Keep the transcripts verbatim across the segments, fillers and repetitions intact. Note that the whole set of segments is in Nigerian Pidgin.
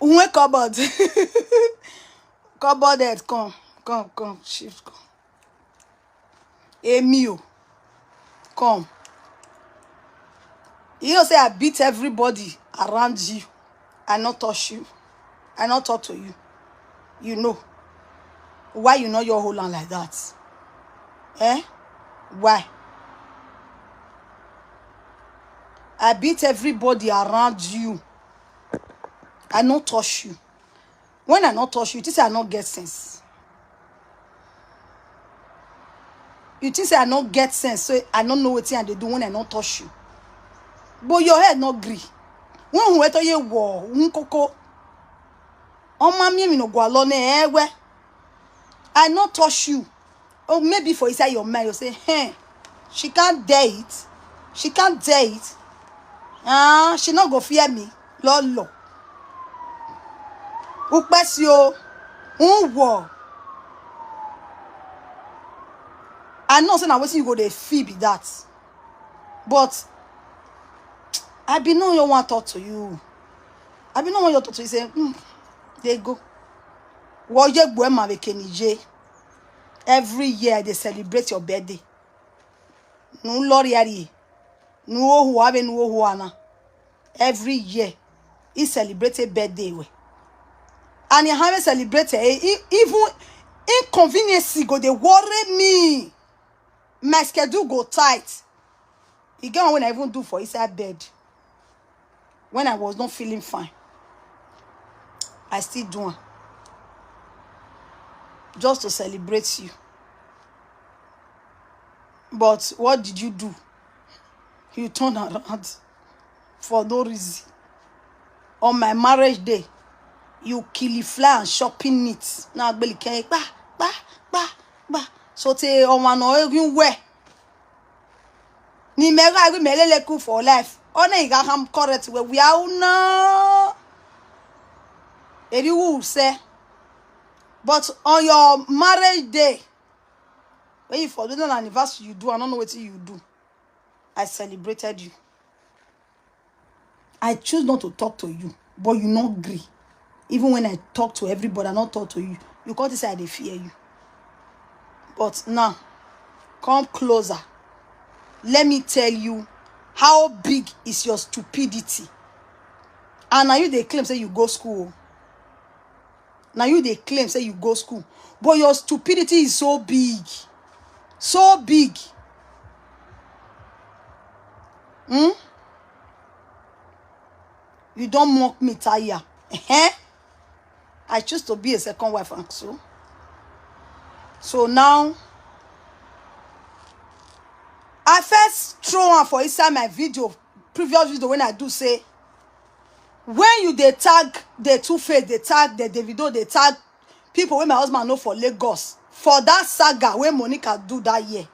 When cupboard, cupboard head, come, come, come, shift, come. Emil, come. You know say I beat everybody around you. I not touch you. I not talk to you. You know. Why you know your whole hand like that? Eh? Why? I beat everybody around you. I not touch you. When I not touch you, you think say I not get sense. You think say I not get sense, so I not know wetin I dey do when I not touch you. But your head not gree. When who eto ye wo, un koko. On my me no go alone eh we. I not touch you. Oh, maybe for inside your mind, you say, hey, she can't dare it. She can't dare it. Ah, she not go fear me. Lolo. Upesio. Unwo. I know say na wetin you go dey feel be that. But I be no you want talk to you. I be no want you talk to you say, hmm, they go. Wo ye gbo e ma be kenije. Every year they celebrate your birthday. Nu lori ari. Nu ohu abe nu ohu ana. Every year he celebrate a birthday we. And he haven't celebrated. He, he, even inconvenience go dey worry me. My schedule go tight. E get one when I even do for inside bed. When I was not feeling fine, I still do one just to celebrate you. But what did you do? You turn around for no reason. On my marriage day, you kill fly and shopping it. Now, gbeli ke pa pa pa pa. So te on one no even wear. Ni mega we melele ku for life. Ona iga ham correct we we are no. If you will say, but on your marriage day, when you for an anniversary, you do. I don't know what you do. I celebrated you. I choose not to talk to you, but you not gree. Even when I talk to everybody, I not talk to you. You can't say I dey fear you. But now, come closer. Let me tell you how big is your stupidity. And now you they claim say you go school. Now you they claim say you go school, but your stupidity is so big, so big. Hmm? You don't mock me, tire. Eh? I choose to be a second wife, and so. So now, I first throw one for inside my video, previous video when I do say, when you they tag the Two Face, they tag the Davido, they tag people when my husband know for Lagos for that saga when Monica do that year.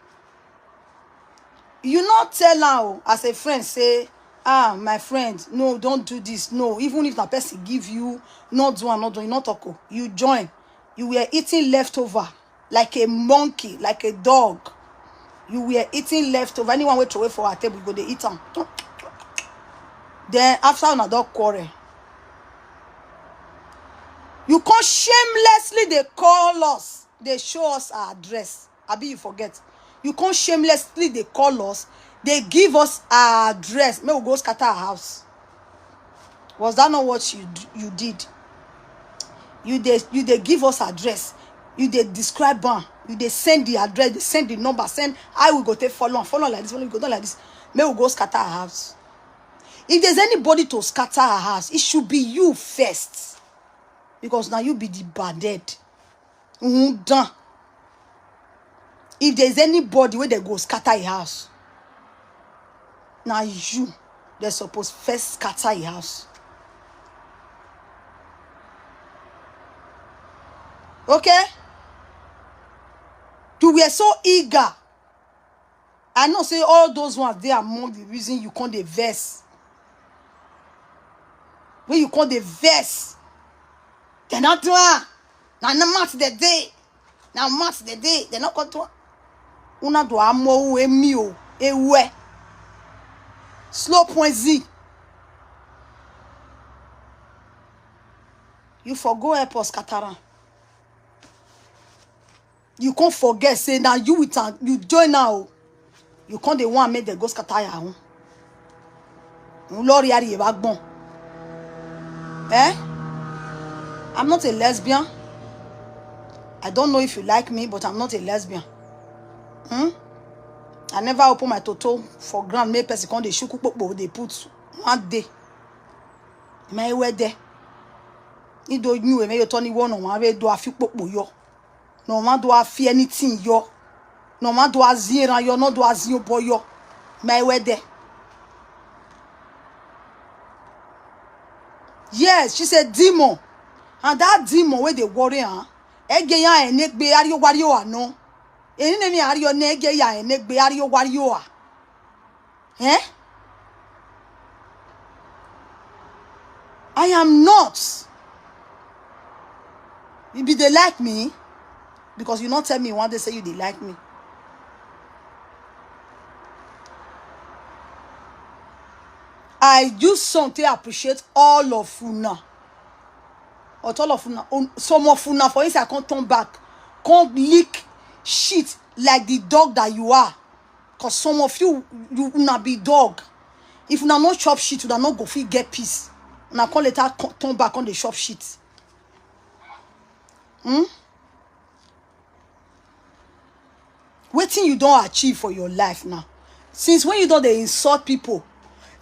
You not tell her o, as a friend say, ah, my friend, no, don't do this, no. Even if that person give you, not do another, you not talk o. You join. You were eating leftover like a monkey, like a dog. You were eating leftover. Anyone wey throw away for her table, you go dey eat am. Then after una don quarrel, you come shamelessly dey call us, dey show us our address. Abi you forget? You come shamelessly dey call us, dey give us our address. Make we go scatter our house. Was that not what you d- you did? You dey you dey give us address. You dey describe am. You dey send the address. Dey send the number. Send how we go take follow am. Follow am like this. Follow am, go down like this. Make we go scatter our house. If there's anybody to scatter our house, it should be you first, because now you be the bad head. Mm-hmm, done. If there's anybody where they go scatter your house, now you they suppose first scatter your house. Okay? You were so eager. I know say all those ones they among the reason you can't dey vex. When you can't dey vex, they not do am. Now no matter the day. Now matter the day. They not come to am. Una do amo emi o ewe. Slow point Z. You for go help us scatter am. You can't forget say now you with am, you join now. You can't the one make dem go scatter your own. Lori ari e ba gbon. Eh? I'm not a lesbian. I don't know if you like me, but I'm not a lesbian. Hmm? I never open my toto for ground. Make person come dey shuku popo dey put one day. My weather. Ido nyu e me yo toni wo no wan we do afi popo yo. No wan do afi anything yo. No wan do azi eran yo, no do azi obo yo. My weather. Yes, she said demon. And that demon wey dey worry her. Ege ya enegbe ariyo wariyo ano. Eni ne mi ariyo ne ege ya enegbe ariyo wariyo a. Eh? I am not. You be dey like me because you not tell me one day say you dey like me. I use song to appreciate all of una. But all of una, un- some of una for inside come turn back, come lick shit like the dog that you are. Cause some of you, you una be dog. If una no chop shit, una no go fit get peace. Una come later co- turn back on the chop shit. Hmm? Wetin you don achieve for your life now? Since when you don dey insult people,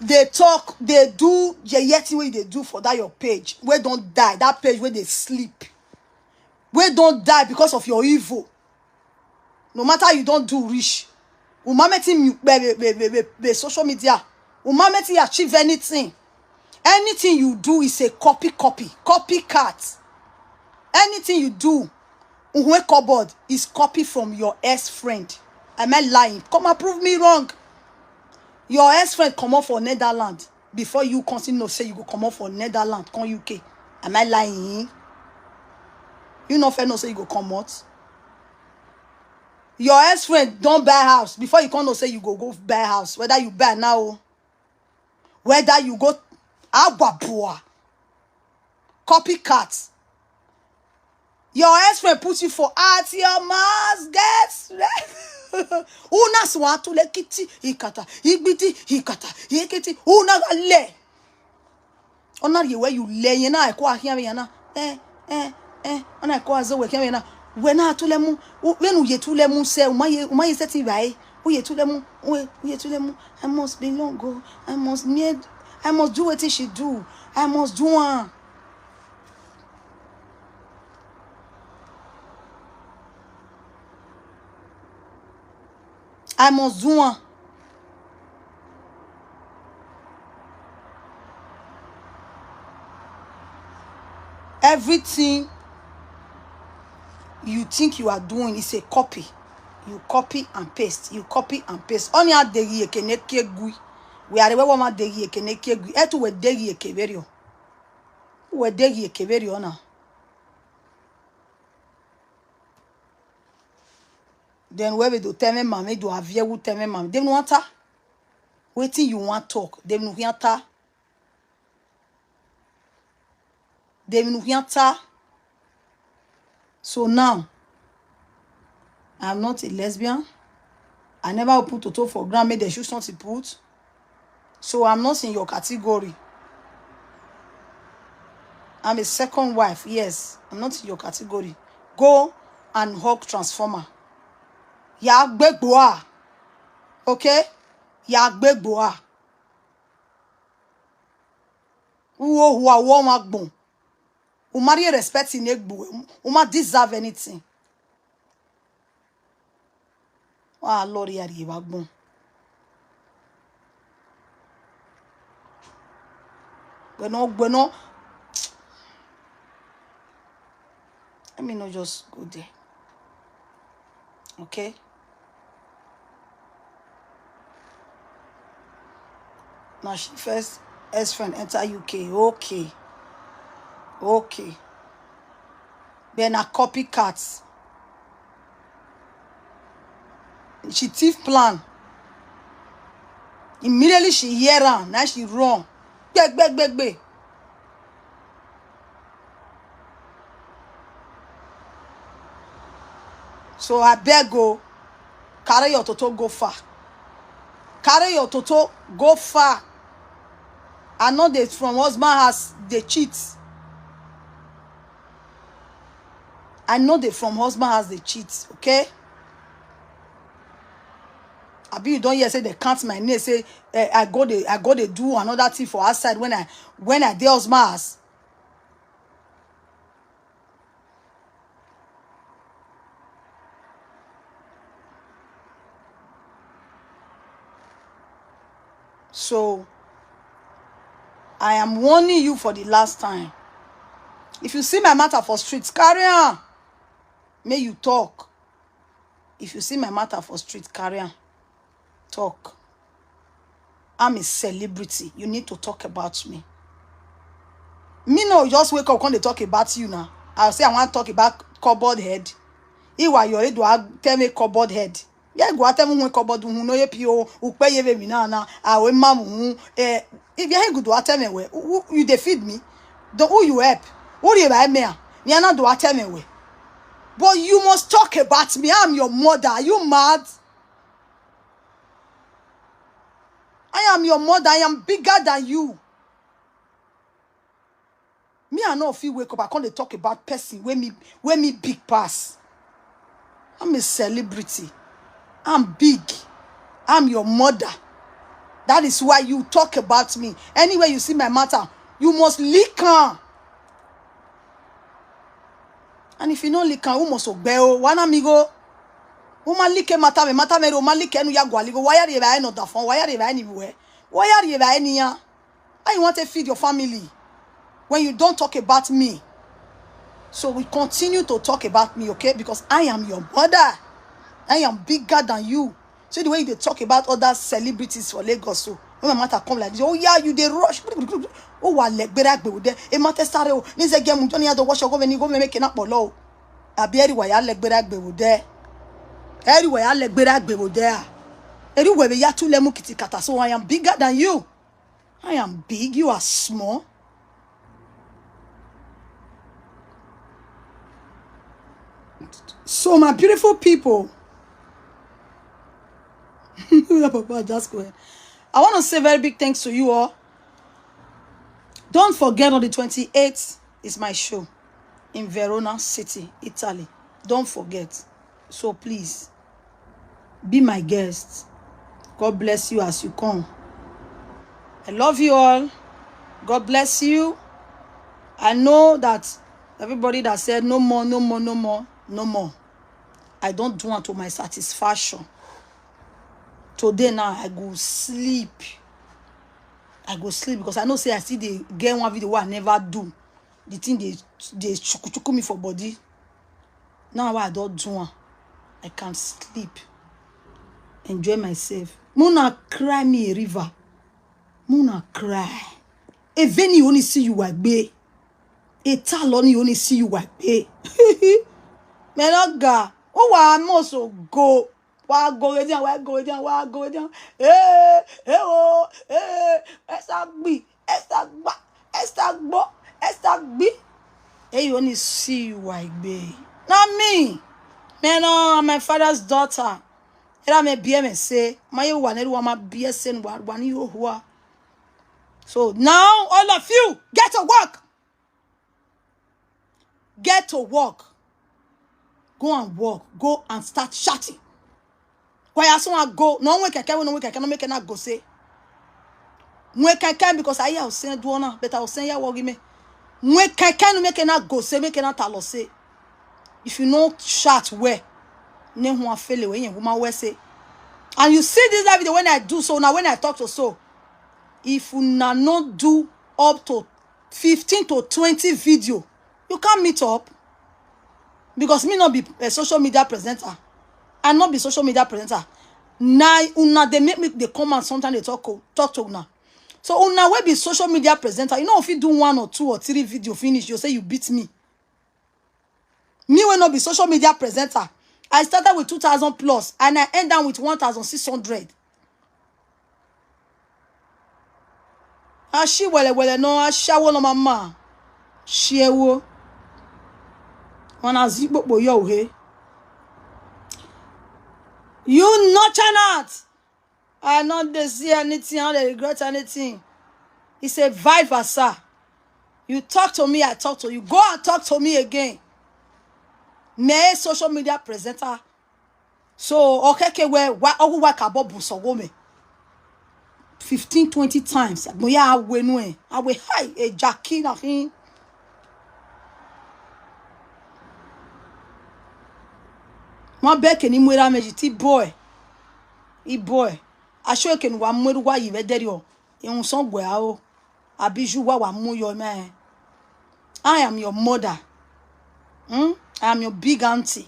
dey talk, dey do yeye thing wey you dey do for that your page wey don die, that page wey dey sleep, wey don die because of your evil. No matter you don do reach, umameti be social media, umameti achieve anything. Anything you do is a copy, copy, copycat. Anything you do, Uhwe cupboard is copy from your ex friend. Am I lying? Come and prove me wrong. Your ex friend come up for Netherlands before you come still know say you go come up for Netherlands, come U K. Am I lying? You no fair no say you go come out. Your ex friend don buy house before you come know say you go go buy house. Whether you buy now, whether you go Agbabua, copycat. Your ex friend put you for at your must get ready. Una swatule kiti ikata igbiti ikata ikiti una le. Ona ye where you lay na ko ahia me na. Eh eh eh. Ona ko azo we keme na. We na tule mu. We nu ye tule mu se. Uma ye uma ye seti bai. Uye tule mu. Uye uye tule mu. I must belong go. I must need. I must do what she do. I must do one. I must do one. Everything you think you are doing is a copy. You copy and paste. You copy and paste. Only a degi ekene kegui. We are the one degi ekene kegui. Etu we degi ekeverio. We degi ekeverio na. Then we do teme mami do avie wu teme mami. Dem no anta. Wetin you want talk? Dem no anta. Dem no anta. So now, I'm not a lesbian. I never put toto for ground, make the shoes not put. So I'm not in your category. I'm a second wife, yes. I'm not in your category. Go and hug transformer. Ya gbegboa. Okay? Ya gbegboa. Uwo huwa wo ma gbon. Umari respect in egbu. Uma deserve anything. Wa lori ari ba gbon. Bueno, bueno. Let me not just go there. Okay? Now she first ex friend enter U K. Okay. Okay. Then a copycat. She thief plan. Immediately she hear am, now she run. Gbe, gbe, gbe, gbe. So I beg, go carry your toto go far. Carry your toto go far. I know they from husband has they cheat. I know they from husband has they cheat, okay? Abi you don't hear say they count my name, say eh, I go they I go they do another thing for outside when I when I dey husband house. So I am warning you for the last time. If you see my matter for streets, carry on. May you talk. If you see my matter for street, carry on. Talk. I'm a celebrity. You need to talk about me. Me no just wake up come dey talk about you now. I say I want to talk about cupboard head. Iwa your head do I tell me cupboard head. Yeah, go tell me when cupboard who no ye pio ukpe ye be me na na. I will mam who eh if you go do I tell me where who you dey feed me. The who you help? Who you buy me? Me na do I tell me where. But you must talk about me. I'm your mother. Are you mad? I am your mother. I am bigger than you. Me, I no fit wake up. I can't talk about person when me when me big pass. I'm a celebrity. I'm big. I'm your mother. That is why you talk about me. Anywhere you see my matter, you must lick am. And if you no lick am, who must obey? Oh, one amigo. Who ma lick a matter me, matter me, who ma lick enu ya gwaligo. Why are you by no da phone? Why are you by anywhere? Why are you by any ya? How you want to feed your family when you don't talk about me? So we continue to talk about me, okay? Because I am your mother. I am bigger than you. See the way you dey talk about other celebrities for Lagos. So when my matter come like this, oh yeah, you dey rush. Oh, wa legbera gbe wo de. E ma te sare o. Ni ze gemu joni ya do wo shogo ni go me make na polo. Abi eri wa ya legbera gbe wo de. Eri wa ya legbera gbe wo de. Eri we be ya tu lemu kitikata. So I am bigger than you. I am big, you are small. So, my beautiful people, Papa just go ahead. I want to say very big thanks to you all. Don't forget, on the twenty-eighth is my show in Verona City, Italy. Don't forget. So please, be my guest. God bless you as you come. I love you all. God bless you. I know that everybody that said no more, no more, no more, no more, I don't do it to my satisfaction. Today now, I go sleep. I go sleep because I know say I still dey get one video wey I never do. The thing dey dey chuku chuku me for body. Now wey I don do am, I can sleep, enjoy myself. Make una cry me a river. Make una cry. Eveni only see you wagbe. Etaloni only see you wagbe. Menoga, o wa mo so go. Wa go we dia, wa go we dia, wa go we dia. Eh, eh o, eh, esa gbi, esa gba, esa gbo, esa gbi. Hey, you only see you wagbe. Not me. Man, uh, my father's daughter. Era me B M S say, my one, everyone my B S N one, one you who are. So now all of you get to work. Get to work. Go and work. Go and start chatting. Kwaya so I go. No one keke, no one keke, no make na go say. Mwe keke because I hear Hussein do na, but Hussein ya worry me. Mwe keke no make na go say, make na talo say. If you no chat well, ne hu afele we yen woman we say. And you see this live video when I do so, now when I talk to so, if una no do up to fifteen to twenty video, you can't meet up. Because me not be a social media presenter. I not be social media presenter. Now una they make me they come and sometimes they talk o- talk to una. So una will be social media presenter. You know if you do one or two or three video finish, you say you beat me. Me will not be social media presenter. I started with two thousand plus and I end down with one thousand six hundred. Ashi wele wele no ashawo no mama. Shiewo. Wana zigbo yo he. You nonchalant. I no dey see anything, I no dey regret anything. It's a vice versa. You talk to me, I talk to you. Go and talk to me again. Me social media presenter. So, okeke we wa ogu wa kabo busogome. Fifteen, twenty times. Mo ya awe nu e. Awe hi, e jaki na hin. Wan beke ni mwera meji ti boy. I boy. Asho eke nu wa mweru wa yi ve deri o. E un son gwe a o. Abi ju wa wa mu yo me. I am your mother. Hmm? I am your big auntie.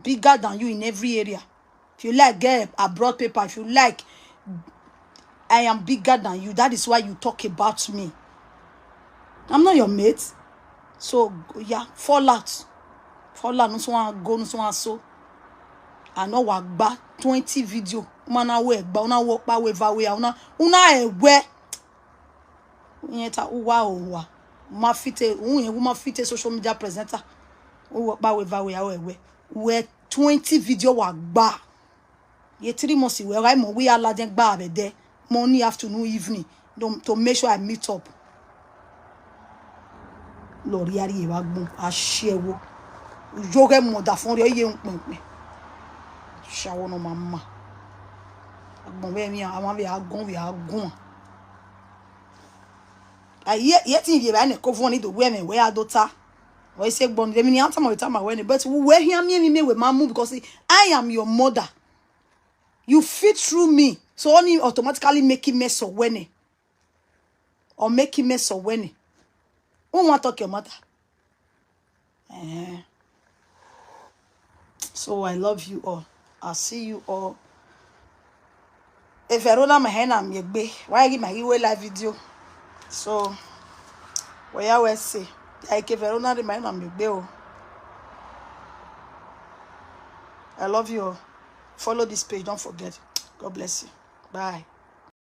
Bigger than you in every area. If you like, get abroad paper. If you like, I am bigger than you. That is why you talk about me. I'm not your mate. So, yeah, fall out. Fall out. No so go, no so so. I know what gba twenty video. Una na we gba, una wo pa we va we, una, una e we. Unyeta uwa uwa. Ma fite, unye uma fite social media presenter. Uwa pa we va we, we, we. We twenty video wa gba. Ye three months we, right? Mo we ala den gba be there. Morning, afternoon, evening. To, to make sure I meet up. Lori ari e wa gbon. Ashewo. Yo ge mo da fun re, ye n pin pin. Shawo no mama. Agbon we mi, awon we agun, we agun. Aye, ye tin ye ba ne ko fun ni do we me we adota. We say gbon, let me answer my time when, but we here me me we ma move because I am your mother. You fit through me. So only automatically make it mess up when, or make it mess up when. Who want talk your matter? Eh. So I love you all. I'll see you all. If I don't have my hand, I'm your bay. Why give my way live video? So, what I will say, like, if I don't have my hand, I'm your bay. Oh. I love you all. Follow this page. Don't forget. God bless you. Bye.